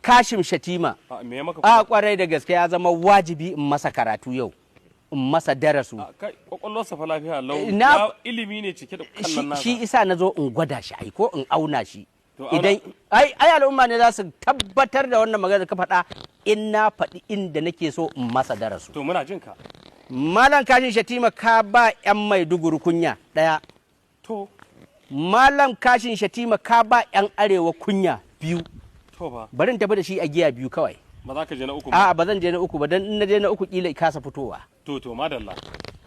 Kashim Shatima. A me ya maka A kuma? Kwarai da gaske, ya zama wajibi in masa karatu yau, in masa darasu. A, kai, kwakwalwarsa fa lafiya lau. Na Ilimi ne cike da kallon shi, nasa. shi isa na zo in gwada shi ai, ko in auna shi. To, auna- Idan ai al'umma ne za su tabbatar da wannan magana da ka faɗa in na faɗi inda nake so in masa darasu. To, muna jin ka. Malam Kashin Shatima, ka ba 'yan Maiduguri kunya ɗaya. To. Malam Kashin Shatima, ka ba 'yan Arewa kunya biyu. To ba. Bari in tafi da shi a giya biyu kawai. Ba za ka je na uku ba? A'a, ba zan je na uku ba, dan in na je na uku kila kasa fitowa. To, madalla.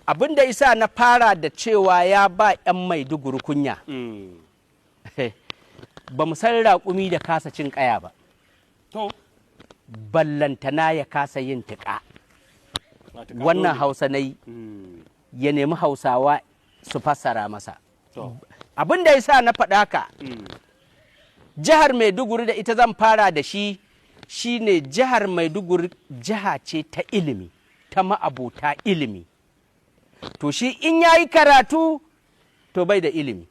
Abin da isa na fara da cewa ya ba 'yan Maiduguri kunya, ba mu san raƙumi da kasa cin ƙaya ba, ballantana ya kasa yin tiƙa. A tuka Wannan dole. Hausa na yi, ya nemi Hausawa su fassara masa. Abin da yasa na faɗa ka, jihar Maiduguri da ita zan fara da shi, shine jihar Maiduguri jiha ce ta ilimi, ta ma'abota ilimi. To, shi in ya yi karatu to bai da ilimi,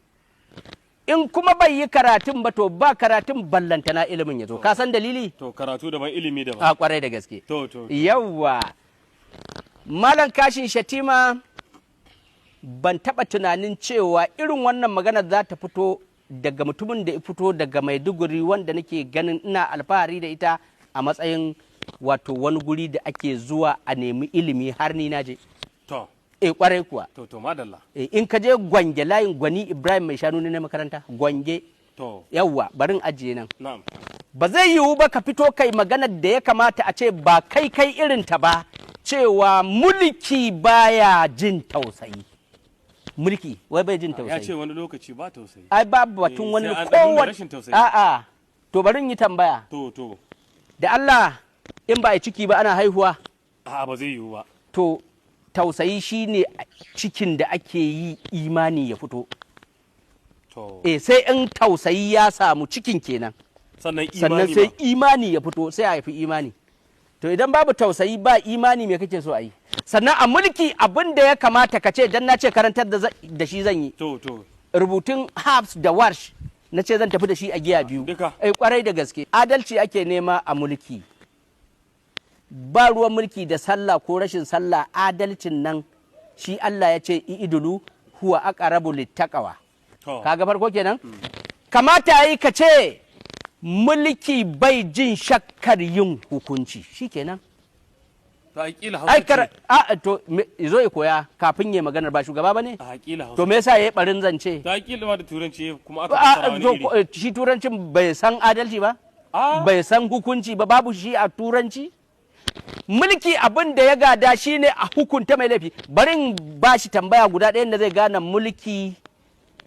in kuma bai yi karatun ba to ba karatun ballantana ilimin ya zo. Ka san dalili? To, karatu daban, ilimi daban. A kwarai da gaske. To. Yawwa, Malam Kashin Shatima, ban taɓa tunanin cewa irin wannan magana za ta fito daga mutumin da ya fito daga Maiduguri, wanda nake ganin ina alfahari da ita a matsayin wato wani guri da ake zuwa a nemi ilimi, har ni na je. E, kwarai kuwa. To, madalla. E, in ka je Gwange, layin Gwani Ibrahim Mai Shanu ne na makaranta Gwange. Yawwa, barin ajiye nan. Na'am. Ba zai yiwu ba ka fito kai maganar da ya kamata a ce ba kai kai irinta ba, cewa mulki baya jin tausayi. Mulki wai bai jin Ya ce tausayi. wani lokaci ba tausayi. Ai babu batun Eh, wani sai an ɗan nuna kowane rashin tausayi. A'a, to bari in yi tambaya. To. Da Allah, in ba a ciki ba ana haihuwa? A'a, ba zai yiwu ba. To, tausayi shine cikin da ake yi imani ya fito. Eh, sai in tausayi ya samu cikin kenan. Sannan Sannan imani sai ma. imani ya fito, sai a haifi imani. To, idan babu tausayi ba imani, me kake so a yi? Sannan a mulki, abin da ya kamata ka ce, dan na ce karantar da shi zan yi, To. rubutun Hafs da Warsh na ce zan tafi da shi a giya biyu. Duka? Eh, kwarai da gaske. Adalci ake nema a mulki. Ba ruwan mulki da sallah ko rashin sallah. Adalcin nan shi Allah ya ce اعدلوا هو أقرب للتقوى. Kaga farko kenan, kamata yi ka ce mulki bai jin shakkar yin hukunci, shikenan. To, a kila Ai Hausa kar ce. a to zo ya koya kafin ya maganar, ba shugaba bane? A kila Hausa. To, me yasa yayi barin zance? To, a kila ma da Turanci kuma aka fassara wani To, iri. shi Turancin bai san adalci ba? Bai san hukunci ba? Babu shi a Turanci? Mulki abin da ya gada shine a hukunta mai laifi. Barin ba shi tambaya guda ɗayan da zai gane mulki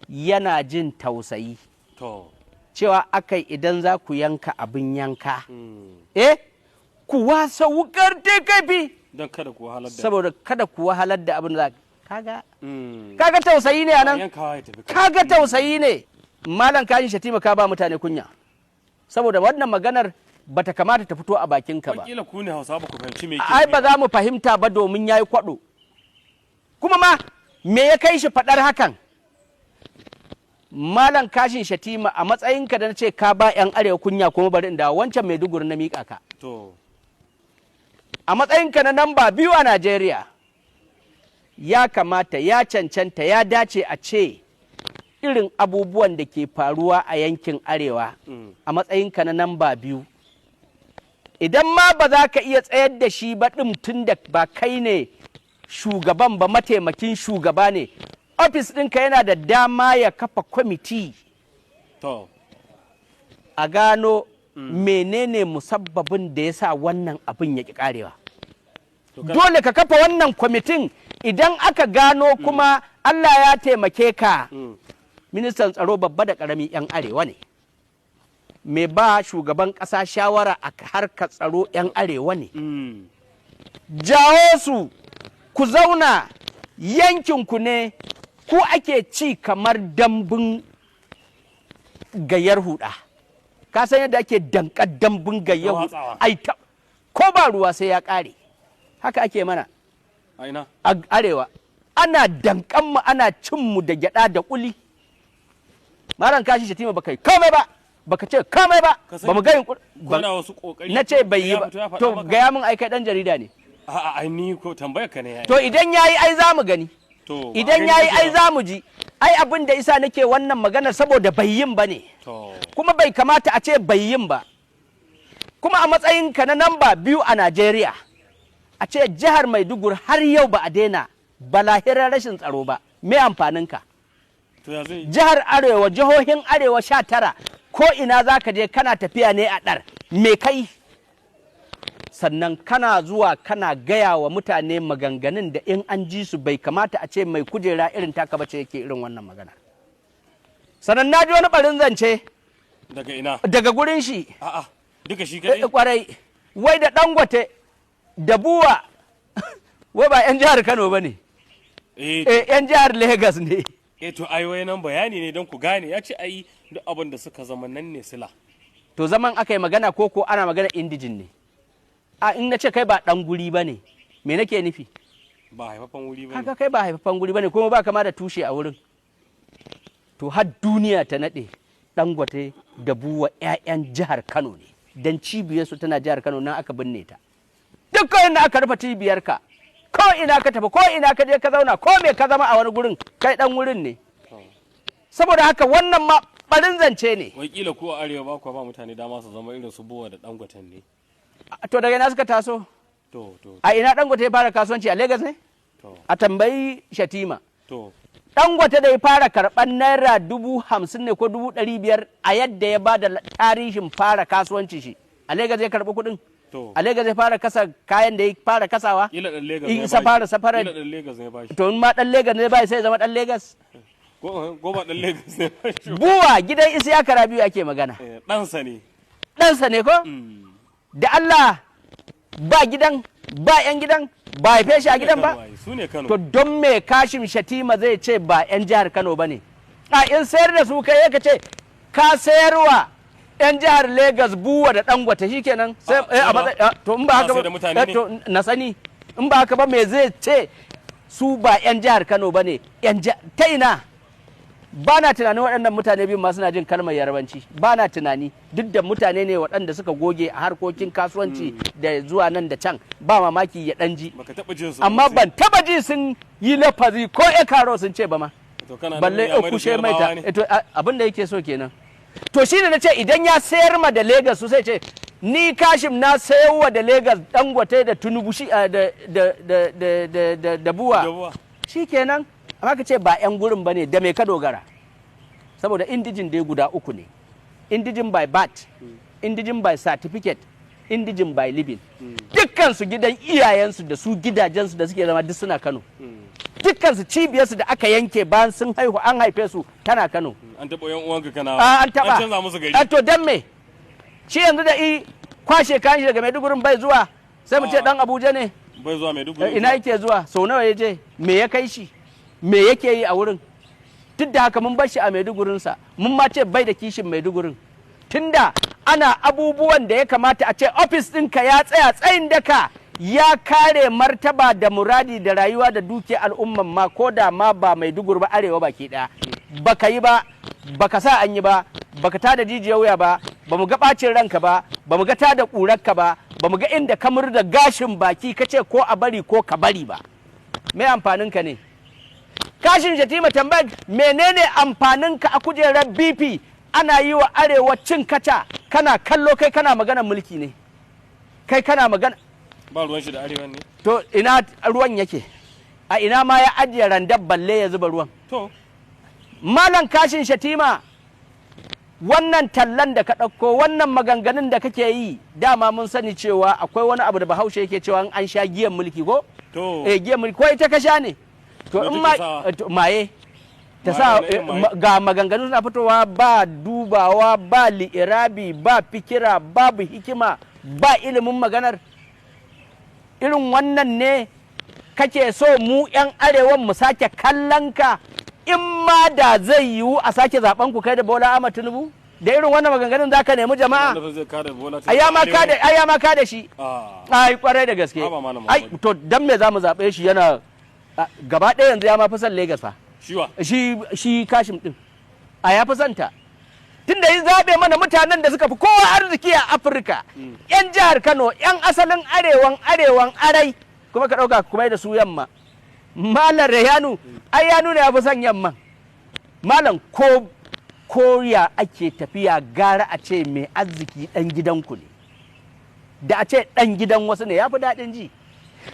yana jin tausayi. Cewa akai idan za ku yanka abin yanka, eh, ku wasa wukar ta kaifi. Don kada ku wahalar da. Saboda kada ku wahalar da abin da kaga. Kaga tausayi ne anan. Yankawa ya tafi. Kaga tausayi ne. Malam Kashin Shatima, ka ba mutane kunya, saboda wannan maganar bata kamata ta fito a bakinka ba. Kila ku ne Hausa ba ku fahimci me yake Ai nufi. ba za mu fahimta ba, domin yayi kwado. Kuma ma me ya kai shi faɗar hakan? Malam Kashin Shatima, a matsayinka da na ce ka ba 'yan Arewa kunya, kuma bari in dawo wancan Maiduguri na miƙa ka, a matsayinka na namba 2 a Najeriya, ya kamata, ya cancanta, ya dace a ce irin abubuwan da ke faruwa a yankin Arewa, a matsayinka na namba 2, idan ma ba za ka iya tsayar da shi ba ɗin, tun da ba kai ne shugaban ba, mataimakin shugaba ne, ofis ɗinka yana da dama ya kafa kwamiti a gano menene musabbabin da ya sa wannan abin ya ƙi ƙarewa. Dole ka kafa wannan kwamitin. Idan aka gano kuma Allah ya taimake ka, ministan tsaro babba da ƙarami 'yan Arewa ne, mai ba shugaban ƙasa shawara a harkar tsaro 'yan Arewa ne, jawo su ku zauna. Yankinku ne, ku ake ci kamar dambun gayyar huda. Ka san yadda ake dankar dambun gayyar huda? Watsawa. Ai ta ko ba ruwa sai ya ƙare. Haka ake mana. A ina? A Arewa ana dankan mu, ana cin mu da gyada da kuli. Malam Kashi Shatima, ba kai komai ba. Baka ce komai ba. Ka sani Ba mu ga yunkur ko yana wasu kokari na ce bai yi ya ba. fito ya faɗa To maka? gaya min, ai kai dan jarida ne. A'a, ai ni ko tambayar ka ne yayi. To idan yayi ai za mu gani. To ba Idan gani yayi kake ai ba. za mu ji. Ai abin da isa nake wannan magana saboda bai yin ba ne. To Kuma bai kamata a ce bai yin ba. Kuma a matsayinka na namba 2 a Najeriya, a ce jihar Maiduguri har yau ba a daina balahirar rashin tsaro ba, me amfaninka? To ya zai Jihar Arewa, jihohin Arewa 19, ko ina za ka je kana tafiya ne a ɗar me kai. Sannan kana zuwa kana gaya wa mutane maganganun da in an ji su bai kamata a ce mai kujera irin taka bace yake irin wannan magana. Sannan na ji wani barin zance Daga ina? daga gurin shi. A'a, duka shi kadai? Kwarai, wai da Dangote da Buwa wai ba 'yan jihar Kano ba ne. 'Yan jihar Lagos ne. Eh, to ai wai nan bayani ne don ku gane, ya ce ai duk abin da suka zama nan ne sila. To zaman aka yi magana ko ko ana magana indigene ne? A in na ce kai ba dan guri ba ne, me nake nufi? Ba haifafan wuri ba ne. Haka kai ba haifafan guri ba ne, kuma ba kama da tushe a wurin. To har duniya ta nade, Dangote da Buwa 'ya'yan jihar Kano ne, dan cibiyarsu tana jihar Kano, nan aka binne ta. Dukkan inda aka rufe cibiyarka, ko ina ka tafi, ko ina ka je ka zauna, ko me ka zama a wani gurin, kai dan wurin ne. Saboda haka wannan ma barin zance ne. Wai kila ko a arewa ba ku ba mutane dama su zama irin su Buwa da Dangoten ne. To daga ina suka taso? To. A ina Dangote ya fara kasuwanci? A Lagos ne? To. A tambayi Shatima. To. Dangote da ya fara karɓar ₦50,000 ne ko 500,000 a yadda ya ba da tarihin fara kasuwanci shi, a Lagos ya karɓi kuɗin? To. A Lagos ya fara kasa kayan da ya fara kasawa? Kila dan Lagos In ne isa bashi. fara safarar. Kila dan Lagos ne bashi. To in ma dan Lagos ne bai sai ya zama dan Lagos? Ko ba dan Lagos ne bashi ba. Buwa gidan Isiyaka Rabiu ake magana. Eh, ɗansa ne. Ɗansa ne ko? Da Allah ba gidan ba 'yan gidan ba haife shi a gidan ba? Su ne Kano. To don me Kashim Shatima zai ce ba 'yan jihar Kano ba ne? A in sayar da su kai ka ce ka sayarwa 'yan jihar Lagos Buwa da Dangote, shikenan sai A, a ba. to in ba Ana haka sayar da ba mutane ne? To na sani, in ba haka ba me zai ce su ba 'yan jihar Kano ba ne? 'Yan ta ina? Ba na tunanin waɗannan mutane biyun ma suna jin kalmar Yarbanci, ba na tunani, duk da mutane ne waɗanda suka goge a harkokin kasuwanci da zuwa nan da can, ba mamaki ya ɗan ji. Baka taba jin su Amma ba. ban taba ji sun yi lafazi ko ekaro sun ce ba ma. To kana Balle nufin ya mai da su kushe mai ta. Yarbawa ne? To abin da yake so kenan. To shine na ce idan ya sayar ma da Lagos su, sai ce ni Kashim na sayarwa da Lagos Dangote da Tinubu shi da da da da da da, da Buwa. Da Buwa. Shikenan, amma ka ce ba yan gurin bane, da me ka dogara? Saboda indigene dai guda uku ne: indigene by birth, indigene by certificate, indigene by living. Dukkan su gidan iyayensu da su gidajensu da suke zama duk suna Kano. Dukkan su cibiyarsu da aka yanke bayan sun haihu, an haife su, tana Kano. An taɓa yan uwanka kana A, an taɓa An canza musu gari. A, to dan me shi yanzu da i kwashe kayan shi daga Maiduguri bai zuwa, sai mu ce Ah. dan Abuja ne? Bai zuwa Maiduguri. Ina yake zuwa? Sau nawa ya je? Me ya kai shi? Me yake yi a wurin? Duk da haka mun bar shi a Maidugurinsa, mun ma ce bai da kishin Maidugurin, tunda ana abubuwan da ya kamata a ce ofis ɗinka ya tsaya tsayin daka ya kare martaba da muradi da rayuwa da dukiyar al'umman ma, ko da ma ba Maiduguri ba, arewa baki ɗaya, baka yi ba, baka sa an yi ba, baka tada jijiyar wuya ba, ba mu ga ɓacin ranka ba, ba mu ga tada ƙurarka ba, ba mu ga inda ka murda gashin baki ka ce ko a bari ko ka bari ba. Me amfaninka ne? Kashim Shatima, tambayar menene amfaninka a kujerar BP? Ana yi wa arewa cin kaca kana kallo, kai kana magana mulki ne, kai kana magana Ba ruwan shi da arewa ne. To ina ruwan yake? A ina ma ya ajiye randar balle ya zuba ruwan? To. Malam Kashin Shatima, wannan tallan da ka ɗauko, wannan maganganun da kake yi, dama mun sani cewa akwai wani abu da Bahaushe yake cewa in an sha giyan mulki ko To. Eh, giyan mulki ko ita ka sha ne, to Me in take ma sawa? to, maye ta Maye, sa wani irin maye? Ga maganganu suna fitowa ba dubawa, ba li'irabi, ba fikira, babu hikima, ba ilimin maganar. Irin wannan ne kake so mu 'yan arewan mu sake kallon ka, in ma da zai yiwu a sake zaben ku kai da Bola Ahmad Tinubu, da irin wannan maganganun zaka nemi jama'a? Nufin zai kada Bola Ai ya ma kada, ai ya ma kada shi. Ah. Ai kwarai da gaske. Haba, Malam Ai Muhammadu. to dan me zamu zabe shi? Yana gaba ɗaya yanzu ya ma fi son Lagos fa. Shiwa. Shi Kashim din a ya fi son ta. Tunda ya zaɓe mana mutanen da suka fi kowa arziki a Afirka, 'yan jihar Kano, 'yan asalin arewan arewan arai, kuma ka ɗauka kuma da su yamma. Malam Rayanu, ai ya nuna ya fi son yamman. Malam, ko koya ake tafiya, gara a ce mai arziki ɗan gidanku ne da a ce ɗan gidan wasu ne, ya fi daɗin ji.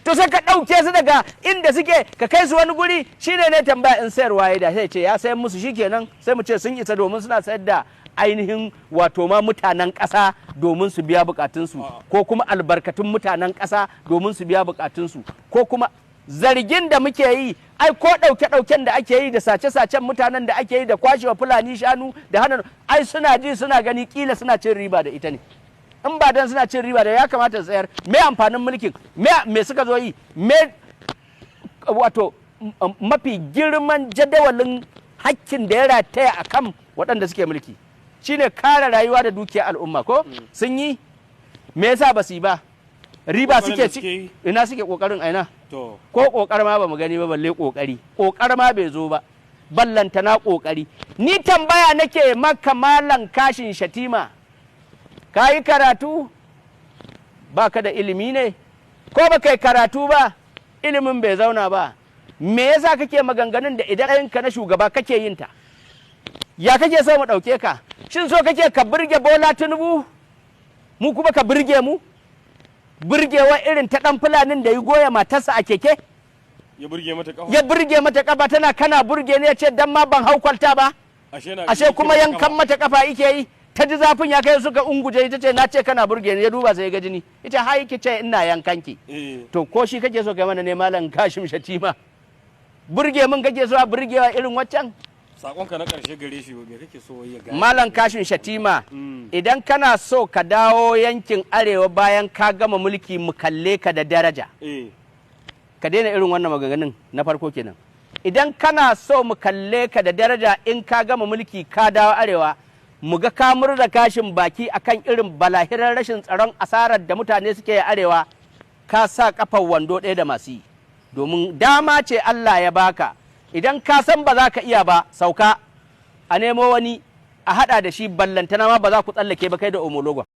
To sai ka ɗauke su daga inda suke ka kai su wani guri. Shine ne tambaya, in sayarwa ya da sai ce ya sayar musu, shikenan, sai mu ce sun isa, domin suna sayar da ainihin wato ma mutanen ƙasa domin su biya bukatunsu, ko kuma albarkatun mutanen ƙasa domin su biya bukatunsu, ko kuma zargin da muke yi, ai ko ɗauke-ɗauken da ake yi da sace-sacen mutanen da ake yi da kwashewa Fulani shanu da hana, ai suna ji suna gani, kila suna cin riba da ita ne. In ba dan suna cin riba da ya kamata su tsayar. Me amfanin mulkin? Me suka zo yi? Me wato mafi girman jadawalin hakkin da ya rataya a kan waɗanda suke mulki shine kare rayuwa da dukiyar al'umma. Ko sun yi? Me yasa ba su yi ba? Riba Kokarin suke da suke ci. yi. Ina suke kokarin? Aina? To. Ko kokar ma ba mu gani ba, balle kokari. Kokar ma bai zo ba, ballantana kokari. Ni tambaya nake maka, Malam Kashin Shatima, ka yi karatu? Ba ka da ilimi ne? Ko ba kai karatu ba, ilimin bai zauna ba? Me yasa kake maganganun da idan ka na shugaba kake yin ta? Ya kake so mu ɗauke ka? Shin so kake ka burge Bola Tinubu, mu kuma ka burge mu, burgewa irin ta ɗan Fulanin da ya goya matarsa a keke? Ya burge mata kafa. Ya burge mata kafa, tana kana burge ne, ya ce dan ma ban hau kwalta ba. Ashe na Ashe kuma yankan mata kafa yake yi. Ta ji zafin ya kai, suka unguje, ita ce na ce kana burge ni, ya duba sai ya ga jini, ita hai ki ce ina yankan ki. To ko shi kake so kai mana ne, Malam Kashim Shatima? Burge mun kake so a burgewa irin waccan? Sakonka na karshe gare shi, me kake so ya gane? Malam Kashim Shatima, idan kana so ka dawo yankin arewa bayan ka gama mulki mu kalle ka da daraja, ka daina irin wannan maganganun. Na farko kenan. Idan kana so mu kalle ka da daraja in ka gama mulki ka dawo arewa, mu ga ka murza gashin baki akan irin balahirar rashin tsaron, asarar da mutane suke yi arewa, ka sa kafar wando ɗaya da masu yi, domin dama ce Allah ya baka. Idan ka san ba za ka iya ba, sauka a nemo wani a hada da shi, ballantana ma ba za ku tsallake ba kai da Omologon.